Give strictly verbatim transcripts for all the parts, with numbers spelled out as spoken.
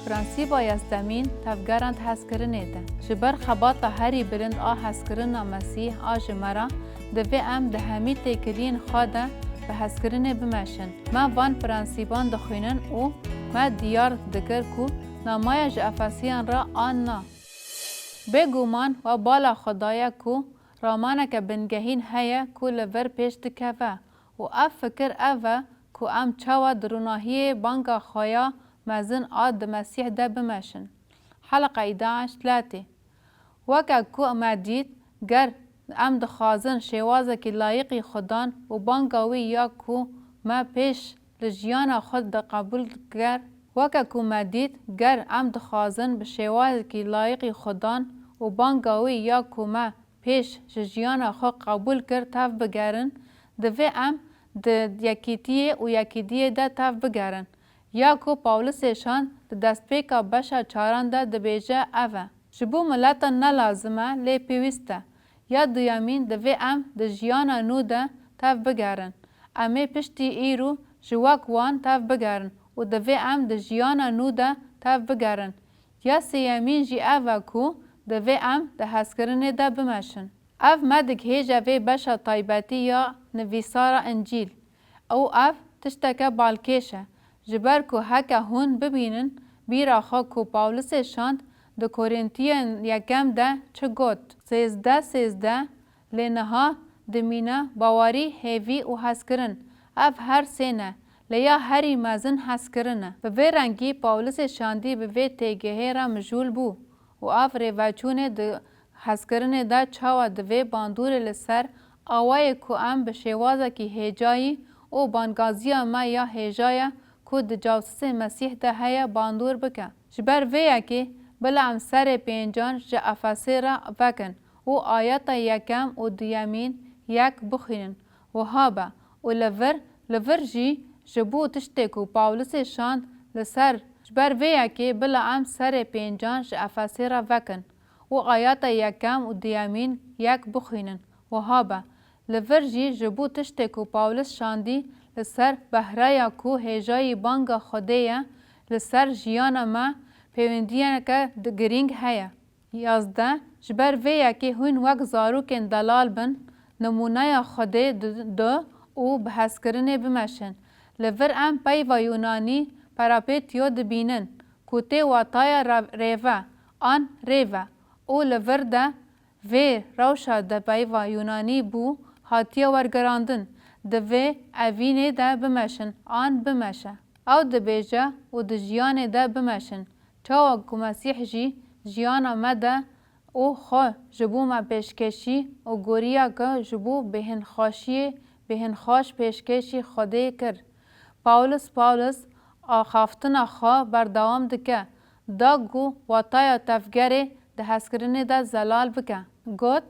Prensîba yestemîn tevgeran di hezkirinê de. Ji ber xebata herî bilind a hezkirina Mesîh a ji me re, divê em di hemî têkiliyên xwe de bi hezkirinê bimeşin. Me van prensîban dixwînin û me diyar dikir ku namaya ji Efesiyan re a na. Bêguman we bala xwe daye ku ramaneke bingehîn heye ku li vir pêş dikeve û ev fikir ev e ku em çawa di ronahiyê banga xwe ya mezin a di Mesîh de bimeşin. Heleqeyê daaş tletê. Weke ku me dît, ger em dixwazin şêwazekî layiqî Xudan û banga wî ya ku me pêş li jiyana xwe de qebûl ker, weke ku me dît, ger em dixwazin bi şêwazekî layiqî Xudan û banga wî ya ku me pêş ji jiyana xwe qebûl kir tev bigerin, divê em di yekîtiyê û yekîdiyê de tev bigerin. Ya ku Pawlisê şand di destpêka beşa çaran de dibêje ev e. Ji bo miletan ne lazim e, lê pêwîst e. Ya duyemîn, divê em di jiyana nû de tev bigerin. Em ê piştî îro ji wek wan tev bigerin û divê em di jiyana nû de tev bigerin. Ya sêyemîn jî ev e ku divê em di hezkirinê de bimeşin. Ev me digihêje vê beşa taybetî ya nivîsara Încîl û ev tişteke balkêş e, ji ber ku heke hûn bibînin bîra xwe ku Pawlisê şand di Korîntiyên yekem de çi got, sêzdeh sêzdeh, lê niha dimîne bawerî, hêvî û hezkirin. Ev her sê ne, lê ya herî mezin hezkirin e. Bi vê rengî Pawlisê şandî bi vê têgihê re mijûl bû û ev rêveçûnê di hezkirinê de çawa divê bandorê li ser awayê ku em bi şêwazekî hêcayî û bangaziya me ya hêja ye ku di cawsisê Mesîh de heye bandor bike. Ji ber vê yekê bila em serê pêncan ji Efesê re vekin û ayeta yekem û duyemîn yek bixwînin. Wiha be, û li vir, li vir jî ji bo tiştê ku Pawlisê şand li ser, ji ber vê yekê bila em serê pêncan ji Efesê re vekin û ayeta yekem û duyemîn yek bixwînin. Wiha be, li vir jî ji bo tiştê ku Pawlis şandî li ser behreya ku hêjayî banga Xwedê ye, li ser jiyana me pêwendiyeke di-, girîng heye. Yazdeh, ji ber vê yekê hûn wek zarokên delal bin, nimûneya Xwedê di-, di û bi hezkirinê bimeşin. Li vir em peyva Yûnanî parapetio dibînin, ku tê wataya ra-, rêve, an rêve, û li vir de vê rewşa di peyva Yûnanî bû hatiye wergerandin, di vê evînê de bimeşin, an bimeşe. Ew dibêje, û di jiyanê de bimeşin, çawa ku Mesîh jî jiyana me de û xwe ji bo me pêşkêşî û goriyeke ji bo bêhnxweşiyê, bêhnxweş pêşkêşî Xwedê kir. Pawlis, Pawlis axaftina xwe berdewam dike, da ku wataya tevgerê di hezkirinê de zelal bike. Got,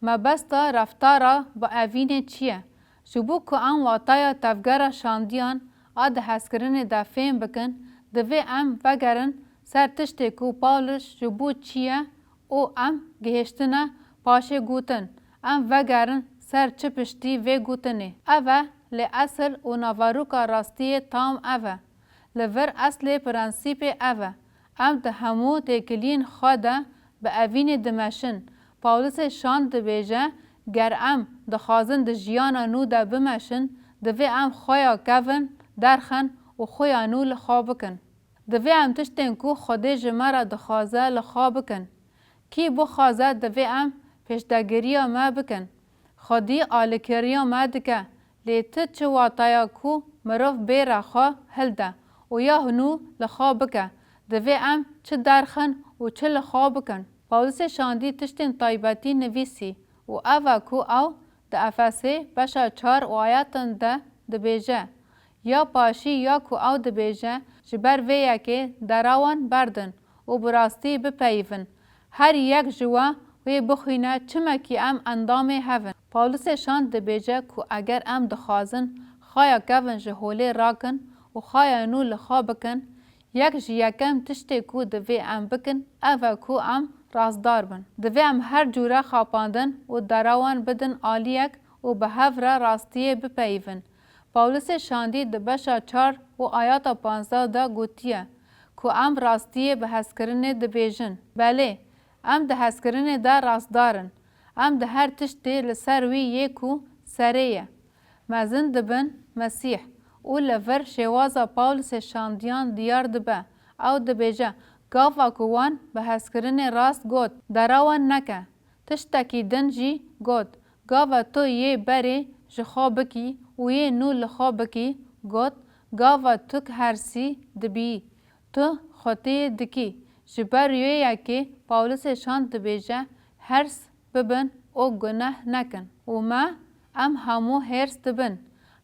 mebesta reftara bi evînê çi ye? Ji bo ku em wataya tevgera şandiyan a di hezkirinê de fêm bikin, divê em vegerin ser tiştê ku Pawlis ji bo çi ye û em gihiştine paşê gotin. Em vegerin ser çi piştî vê gotinê. Ev e, lê esil û naveroka rastiyê tam ev e. Li vir eslê prensîpê ev e. Em di hemû têkiliyên xwe de bi evînê dimeşin. Pawlisê şand dibêje, ger em dixwazin di jiyana nû de bimeşin, divê em xweya kevin derxin û xweya nû li xwe bikin. Divê em tiştên ku Xwedê ji me re dixwaze li xwe bikin. Kî bixwaze divê em pêşdagiriya me bikin. Xwedî alîkariya me dike. Lê ti çi wataya ku mirov bêra xwe hilde û ya nû li xwe bike, divê em çi derxin û çi li xwe bikin? Pawlisê şandî tiştên taybetî nivîsî û ev e ku ew di Efesê beşa çar û ayatan de dibêje, ya paşî ya ku ew dibêje, ji ber vê yekê dera wan berdin û bi rastî bipeyivin. Her yek ji we wê bixwîne, çimekî em endamê hev in. Pawlisê şand dibêje ku eger em dixwazin xweya kevin ji holê rakin û xweya nû li xwe bikin, yek ji yekem tiştê ku divê em bikin, ev e ku em rastdar bin. Divê em her cûre xapandin û dera wan bidin aliyek û bi hev re rastiyê bipeyivin. Pawlisê şandî di beşa çar û ayata panzdeh de gotiye, ku em rastiyê bi hezkirinê dibêjin. Belê, em di hezkirinê de rastdar in. Em di her tiştê li ser wî yê ku serê ye. Mezin dibin Mesîh û li vir şêwaza Pawlisê şandiyan diyar dibe. Ew dibêje, gava ku wan bi hezkirinê rast got, dera wan neke. Tiştekî din jî got, gava tu yê berê ji xwe bikî û yê nû li xwe bikî, got, gava tu hersî dibî, tu xwetiyê dikî. Ji ber wê yekê Pawlisê şand dibêje, hêrs bibin û guneh nekin. Û me, em hemû hêrs dibin.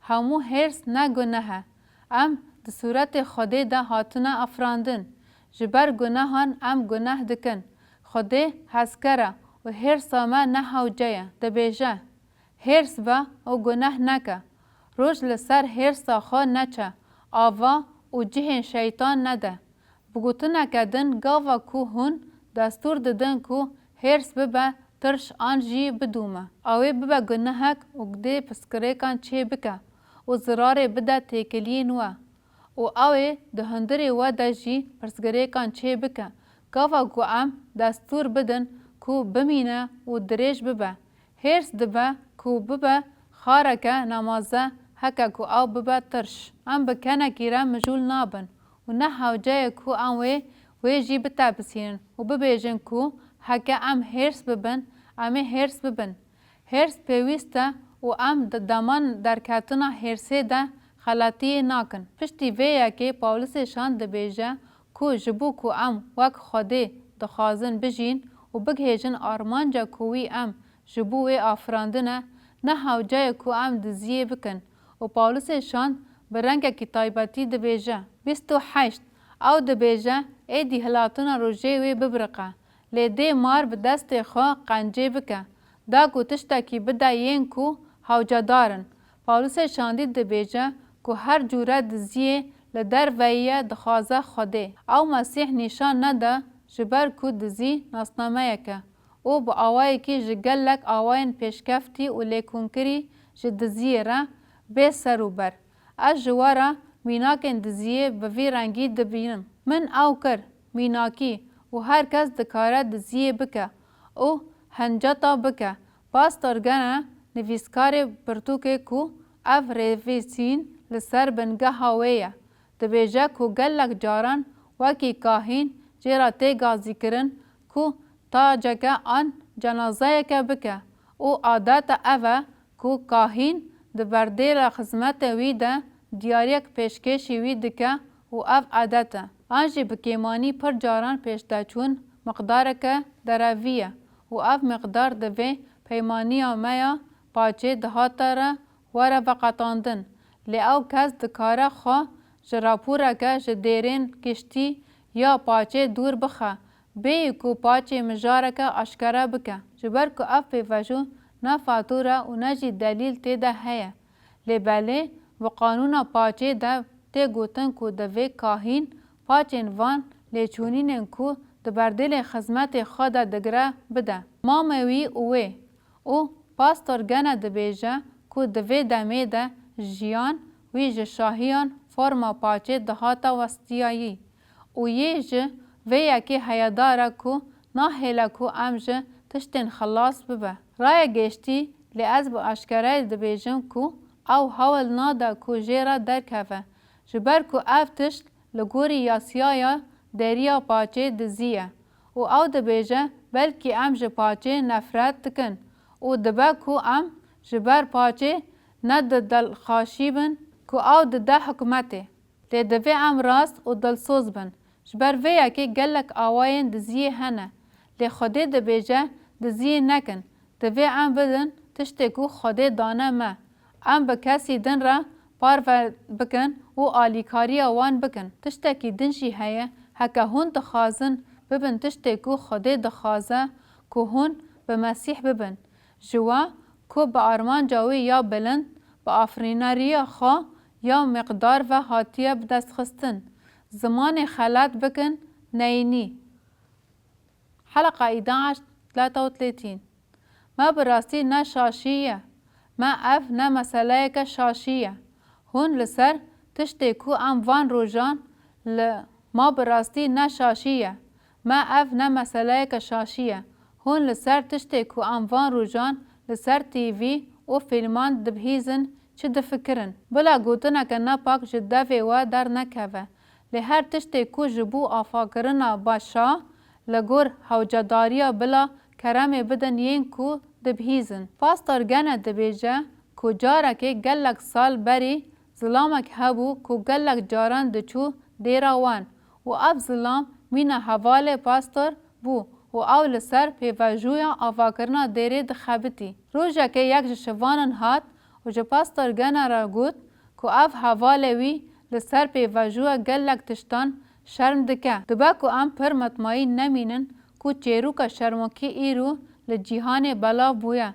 Hemû hêrs ne guneh e. Em di sûretê Xwedê de hatine afirandin. Ji ber gunehan em guneh dikin. Xwedê hezker e û hêrsa me ne hewce ye. Dibêje, hêrs be û guneh neke. Roj li ser hêrsa xwe neçe, ava û cihên şeytan nede. Bi gotineke din, gava ku hûn destûr didin ku hêrs bibe tirş an jî bidûme, ew ê bibe gunehek û dê pirsgirêkan çêbike û zirarê bide têkiliyên we. Û ew ê di hundirê we de jî pirsgirêkan çêbike. Gava ku em destûr bidin ku bimîne û dirêj bibe, hêrs dibe ku bibe xareke nemaze, heke ku ew bibe tirş. Em bi kenekî re mijûl nabin û ne hewce ye ku em wê, wê jî bitepisînin û bibêjin ku heke em hêrs bibin, em ê hêrs bibin. Hêrs pêwîst e û em di deman derketina hêrsê de xeletiyê nakin. Piştî vê yekê Pawlisê şand dibêje ku ji bo ku em wek Xwedê dixwazin bijîn û bigihêjin armanca ku wî em ji bo wê afirandine, ne hewce ye ku em diziyê bikin û Pawlisê şand bi rengekî taybetî dibêje. Bîst û heşt, ew dibêje, êdî hilatina rojê wê bibiriqe. Lê dê mar bi destê xwe qencê bike, da ku tiştekî bide yên ku hewcedar in. Pawlisê şandî dibêje ku her cûre diziyê li derveyî ye dixwaze Xwedê. Ew Mesîh nîşan nede, ji ber ku dizî nasnameyek e û bi awayekî ji gelek awayên pêşkeftî û lêkonkirî ji diziyê re bê ser û ber. Ez ji we re mînakên diziyê bi vî rengî dibînim. Min ew kir, mînakî, û her kes dikare diziyê bike û henceta bike. Pastor Gene, nivîskarê pirtûkê ku ev rêvîsîn li ser bingeha wê ye, dibêje ku gelek caran wekî kahîn jê re tê gazîkirin ku taceke an cenazeyeke bike û adeta ev e ku kahîn di berdêla xizmetê wî de diyariyek pêşkêşî wî dike û ev adet e. An jî bi kêmanî pir caran pêşdeçûn miqdareke derevî ye û ev miqdar divê peymaniya me ya paçê dihata re were veqetandin. Lê ew kes dikare xwe ji raporeke ji dêrên giştî ya paçê dûr bixe, bêyî ku paçê mijareke aşkere bike, ji ber ku ev pêvajo ne fatûre û ne jî delîl tê de heye. Lê belê, bi qanûna paçê de tê gotin ku divê kahîn paçên van lêçûnînên ku di berdêlê xizmetê xwe de digire, bide mamê wî û wê. Û Pastor Gene dibêje ku di vê demê de jiyan wî ji şahiyan forma paçê dihata westiyayî û yê ji vê yekê heyedar e ku nahêle ku em ji tiştên xilas bibe. Raya gêştî, lê ez bi aşkerayî dibêjim ku ew hewl nade ku jê re derkeve, ji ber ku ev tişt li gorî yasiyaya dêriya paçê dizî ye û ew dibêje, belkî em ji paçê nefret dikin û dibe ku em ji ber paçê ne di dilxweşî bin ku ew dide hikûmetê. Lê divê em rast û dilsoz bin. Ji ber vê yekê gelek awayên diziyê hene. Lê Xwedê dibêje, diziyê nekin. Divê em bidin tiştê ku Xwedê dane me. Em bi kesî din re parve bikin û alîkariya wan bikin. Tiştekî din jî heye, heke hûn dixwazin bibin tiştê ku Xwedê dixwaze ku hûn bi Mesîh bibin, ji we ku bi armanca wî ya bilind, bi afirîneriya xwe ya miqdar ve hatiye bidestxistin, zimanê xelet bikin, neyînî. Heleqa îdaş tlata û tlêtîn. Me bi rastî ne şaşî ye. Me ev ne meseleyeke şaşî ye. Hûn li ser tiştê ku em van rojan li Ma bi rastî ne şaşî ye. Me ev ne meseleyeke şaşî ye. Hûn li ser tiştê ku em van rojan li ser T V û fîlman dibihîzin çi difikirin? Bila gotineke nepak ji devê we dernekeve. Lê her tiştê ku ji bo avakirina baş a, li gor hewcedariya bila keremê bidin yên ku dibihîzin. Pastor gene dibêje ku carekê gelek sal berî zilamek hebû ku gelek caran diçû dêra wan û ev zilam mîna hevalê pastor bû û ew li ser pêvajoya avakirina dêrê dixebitî. Rojekê yek ji şivanan hat û ji pastor gene re got ku ev hevalê wî li ser pêvajoya gelek tiştan şerm dike. Dibe ku em pir metmayî nemînin ku çêroka şermokî îro li cîhanê belav bûye.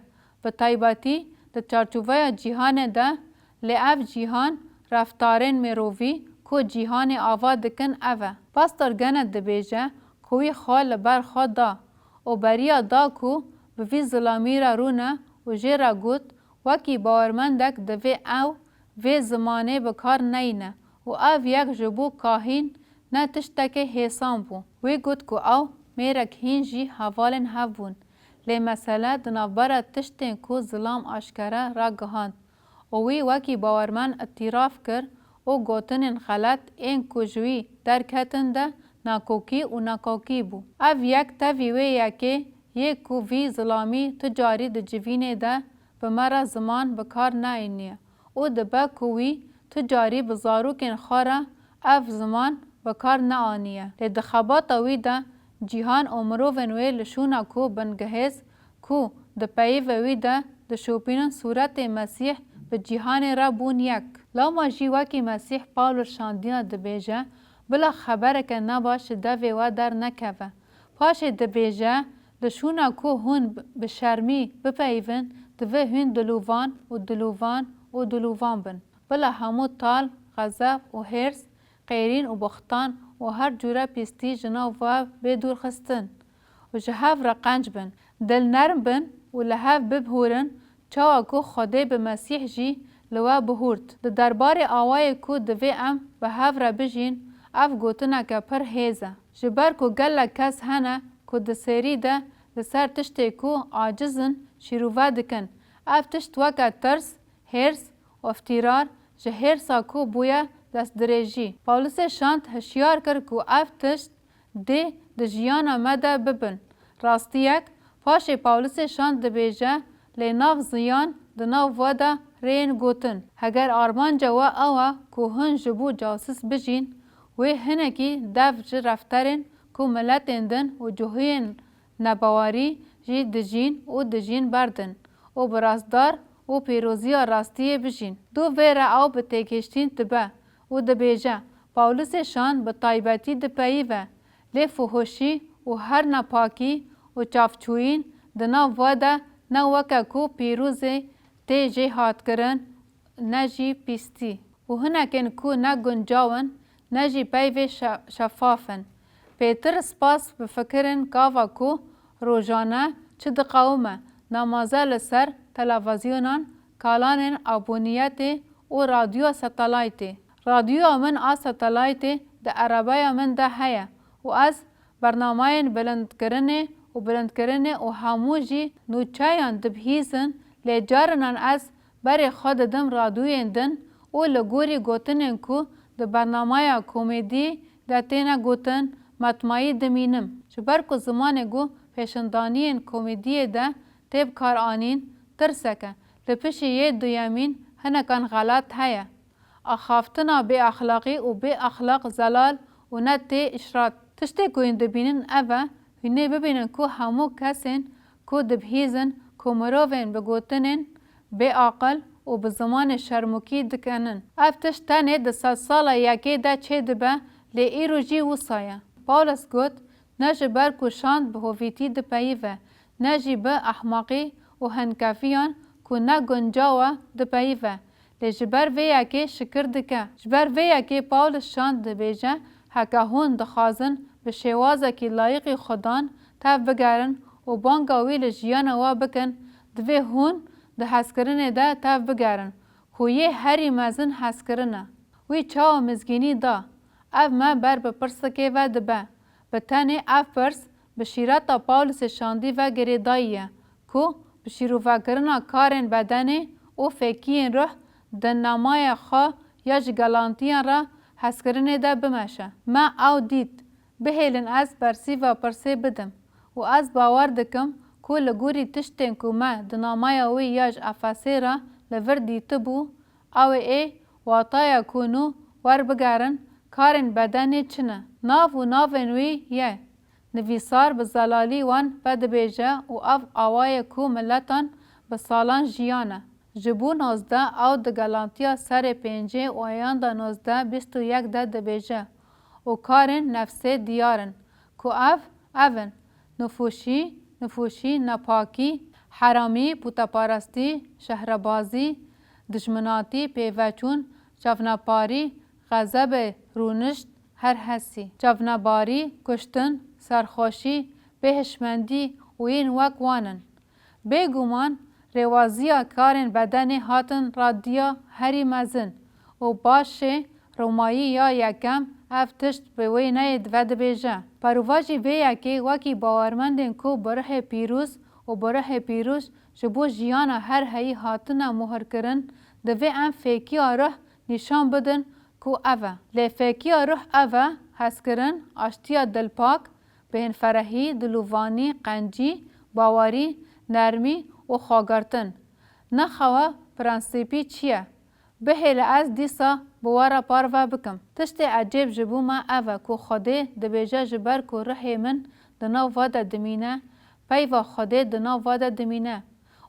Bi taybetî di çarçoveya cîhanê de, lê ev cîhan reftarên mirovî ku cîhanê ava dikin ev e. Pastor gene dibêje ku wî xwe li ber xwe da û beriya da ku bi vî zilamî re rûne û jê re got, wekî bawermendek divê ew vê zimanê bi kar neyne û ev yek ji bo kahîn ne tiştekê hêsan bû. Wî got ku ew mêrek hîn jî hevalên hev bûn. Lê mesele di navbera tiştên ku zilam aşkere ragihand û wî wekî bawermend îtiraf kir û gotinên xelet ên ku ji wî derketin de nakokî û nakokî bû. Ev yek tevî wê yekê yê ku vî zilamî tu carî di civînê de bi me re ziman bi kar neîniye û dibe ku wî tu carî bi zarokên xwe re ev ziman bi kar neaniye. Lê di xebata wî de cîhan û mirovên wê li şûna ku bingehêz ku di peyivê wî de dişopînin sûretê Mesîh bi cîhanê re bûn yek. Loma jî wekî Mesîh Pawlos şandiya dibêje, bila xebereke nebaş ji devê we dernekeve. Paşê dibêje, li şûna ku hûn bi şermî bipeyivin, divê hûn dilovan û dilovan û dilovan bin. Bila hemû tal, xezeb û hêrs, qêrîn û buxtan û her cûre pîstî ji nav we bê dûrxistin û ji hev re qenc bin. Dilnerm bin û li hev bibihûrin, çawa ku Xwedê bi Mesîh jî li we bihûrt. Di derbarê awayê ku divê em bi hev re bijîn, ev gotineke pir hêz e. Ji ber ku gelek kes hene ku di sêrî de li ser tiştê ku aciz in şîrove dikin. Ev tişt weke tirs, hêrs û îftîrar ji hêrsa ku bûye destdirêjî. Pawlisê şand hişyar kir ku ev tişt dê di jiyana me de bibin rastiyek. Paşê Pawlisê şand dibêje, lê nav ziyan di nav we de rêyên gotin. Heger armanca we ew e ku hûn ji bo casis bijîn, wê hinekî dev ji refterên ku miletên din û cihûyên nebawerî jî dijîn û dijîn berdin û bi rastdar û pîroziya rastiyê bijîn. Dû vê re ew bi têgihiştîn dibe û dibêje, Pawlisê şand bi taybetî dipeyive, lê fuhuşî û her nepakî û çavçûyîn di nav we de ne weke ku pîrozê tê jêhatkirin, ne jî pîstî û hinekên ku ne guncaw in, ne jî peyvê şe-, şefaf in. Pêtir spas bi fikirên gava ku rojane çi diqewime, namaze li ser televîzyonan, kalanên aboniyetê û radyoya satelaytê. Radyoya min a satelaytê di erebeya min de heye û ez bernameyên bilindkirinê û bilindkirinê û hemû jî nûçeyan dibihîzin, lê carinan ez berê xwe didim radûyên din û li gorî gotinên ku di bernameya komediyê de têne gotin, metmayî dimînim. Ji ber ku zimanê ku pêşindaniyên komediyê de tê bikaranîn, tirsek e. Li pişî yê duyemîn hinekan xelat heye. Axaftina bêaxlaqî û bêaxlaq zelal û ne tê îşrat. Tiştê ku hûn dibînin ev e, hûn ê bibînin ku hemû kesên ku dibihîzin ku mirovên bi gotinên bêaqil û bi zimanê şermokî dikenin. Ev tişt tenê di sedsala yekê de çêdibe, lê îro jî wisa ye. Pawlos got, ne ji ber ku şand bi hovîtî dipeyive, ne jî bi ehmaqî û hinkefiyan ku ne guncaw e dipeyive, lê ji ber vê yekê şikir dike. Ji ber vê yekê Pawlos şand dibêje, heke hûn dixwazin bi şêwazekî layiqî Xudan tevbigerin û banga wî li jiyana we bikin, divê hûn di hezkirinê de tevbigerin, ku yê herî mezin hezkirin e. Wî çawa mizgînî da? Ev me ber bi pirsikê ve dibe. Bi tenê ev pirs bi şîreta Pawlisê şandî ve girêdayî ye ku bi şîrovekirina karên bedenê û fêkiyên ruh di namaya xwe ya ji Galantiyan re hezkirinê de bimeşe. Me ew dît. Bihêlin ez bersîva pirsê bidim û ez bawer dikim ku li gorî tiştên ku me di namaya wê ya ji Efesê re li vir dîtibû, ew ê wataya ku nû werbigerin karên bedenê çi ne. Nav û navên wî ye. Nivîsar bi zelalî wan vedibêje û ev awayê ku miletan bi salan jiyane. Ji bo nozdeh ew di Galantiya serê pêncê û ayanda nozdeh bîst û yek de dibêje û karên nefsê diyar in ku ev, ev in: nifûşî, nifûşî, nepakî, heramî, pûteparastî, şehrebazî, dijminatî, pêveçûn, çavneparî, xezebê, rûnişt, her hesî, çavnebarî, kuştin, serxweşî, bêhişmendî û yên wek wan in. Bêguman rêwaziya karên bedenê hatin radiya herî mezin û başê Romayî ya yekem ev tişt bi wê neyê vedibêje. Perûvajî vê yekê wekî bawermendên ku bi ruhê pîroz û bi ruhê pîroz ji bo jiyana her heyî hatine mohirkirin, divê em fêkiya ruh nîşan bidin ku ev e. Lê fêkiya ruh ev e: hezkirin, aştiya dilpak, bêhnferehî, dilovanî, qencî, bawerî, nermî û xwegirtin. Nexewe prensîpî çi ye? Bihêle ez dîsa bi we re parve bikim. Tiştê ecêb ji bo me ev e ku Xwedê dibêje, ji ber ku ruhê min di nav we de dimîne, peyva Xwedê di nav we de dimîne.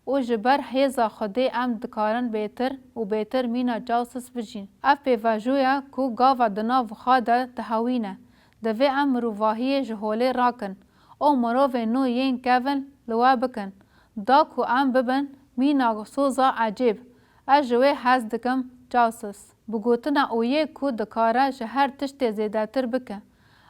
Û ji ber hêza Xwedê em dikarin bêtir û bêtir mîna Cawsis bijîn. Ev pêvajoya ku gava di nav xwe de dihewîne, divê em mirovahiyê ji holê rakin û mirovên nû yên kevin li we bikin, da ku em bibin mîna soza ecêb. Ez ji wê hez dikim, Cawsis. Bi gotina û yê ku dikare ji her tiştê zêdetir bike.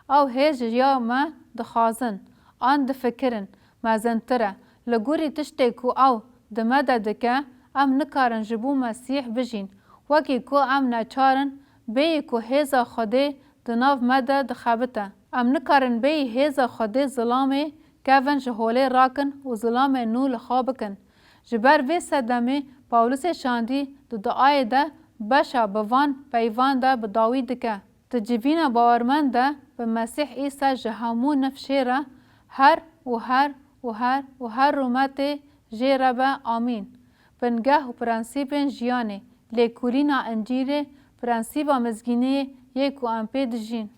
Ew hêj ya me dixwazin an difikirin mezintir e. Li gorî tiştê ku ew di me de dike, em nikarin ji bo Mesîh bijîn. Wekî ku em neçar in, bêyî ku hêza Xwedê di nav me de dixebite. Em nikarin bêyî hêza Xwedê zilamê kevin ji holê rakin û zilamên nû li xwe bikin. Ji ber vê sedemê Pawlisê şandî di duayê de beşa bi van peyvan de bi dawî dike. Di civîna bawermend de bi Mesîh Îsa ji hemû nifşê re her û her û her û her rûmetê jê re be. Amîn. Bingeh û prensîpên jiyanê, lêkolîna Încîlê, prensîba mizgîniyê yê ku em pê dijîn.